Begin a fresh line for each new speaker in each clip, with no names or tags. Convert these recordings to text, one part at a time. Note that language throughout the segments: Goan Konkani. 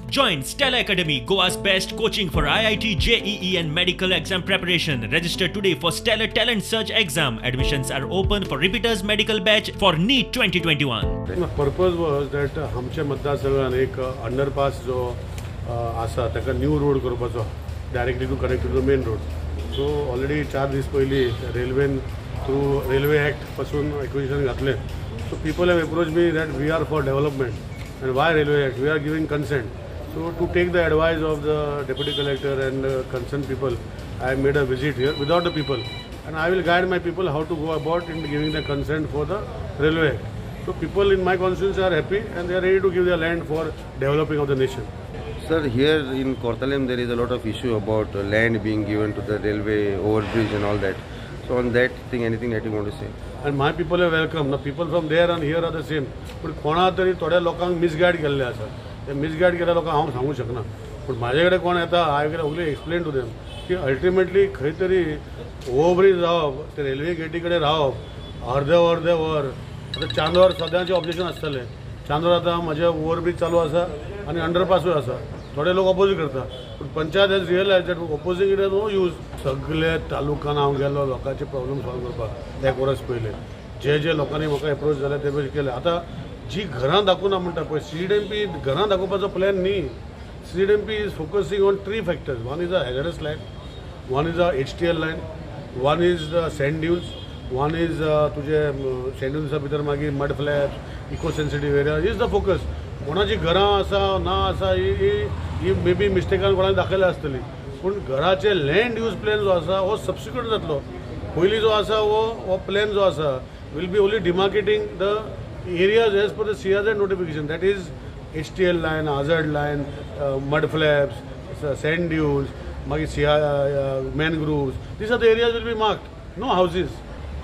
Join Stella Academy, Goa's best coaching for IIT, JEE and medical exam preparation. Register today for Stellar Talent Search exam. Admissions are open for repeaters medical batch for NEET 2021.
Purpose was that आमच्या मतदारसंघान एक अंडरपास जो आसा ताका न्यू रोड करपाचो, directly to connect to the main road. So already 4 दीस पयलीं रेल्वेन थ्रू रेल्वे एक्ट पासून एक्विजिशन घातलें. So people have approach me that we are for development and why railway act, we are giving consent. So to take the advice of the deputy collector and concern people, I made a visit here without the people and I will guide my people how to go about in giving the consent for the railway act. So people in my constituency are happy and they are ready to give their land for developing of the nation.
Sir, here in Cortalim there is a lot of issue about land being given to the railway overbridge and all that. So on that thing, anything that you want to say?
And my people are welcome. The people from there and here are the same. पण कोणा तरी थोड्या लोकांक मिसगायड केल्ले आसा, ते मिसगायड केल्ल्या लोकांक हांव सांगूंक शकना, पूण म्हाजे कडेन कोण येता I can only explain to them की अल्टिमेटली खंय तरी ओवरब्रीज रावप, ते रेल्वे गेटी कडेन रावप अर्दे अर्दे वर. आतां चांदोर सदांचें ऑब्जेक्शन आसतलें. चांदोर आतां म्हजें ओवरब्रीज चालू आसा आनी अंडरपासूय आसा, थोडे लोक अपोज करता, पूण panchayat has realise that opposing it has no use. सगळे तालुक्यान हांव गेलो लोकांचे प्रॉब्लम सॉल्व करपाक. एक वर्स पयलें जे जे लोकांनी म्हाका एप्रोच जाले ते भशेन केले. आतां जी घरां दाखोवना म्हणटा पळय, CDMP घरां दाखोवपाचो प्लॅन न्ही. CDMP is focusing on 3 factors. One is a hazardous line, one is a HTL line, one is the sand dunes, one is तुजे सँड ड्युन्सा भितर मागीर mud flaps, eco sensitive area is the focus. कोणाची घरां आसा ना आसा ही मे बी मिस्टेकान कोणाक दाखयल्या आसतली, पूण घराचे लँड यूज प्लॅन जो आसा हो सबसिक्वंट जातलो. पयलीं जो आसा हो प्लॅन जो आसा will be only demarcating the areas as per the CRZ notification, that is HTL line, hazard line, mud flaps, sand dunes, मागीर CR mangroves. These are the areas will be marked, no houses.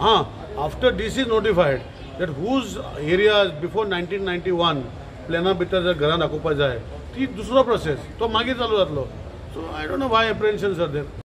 हां, after this is notified that whose areas before 1991 प्लॅना भितर जर घरां दाखोवपा जाय ती दुसरो प्रोसेस तो मागीर चालू जातलो. So I don't know why apprehensions are there.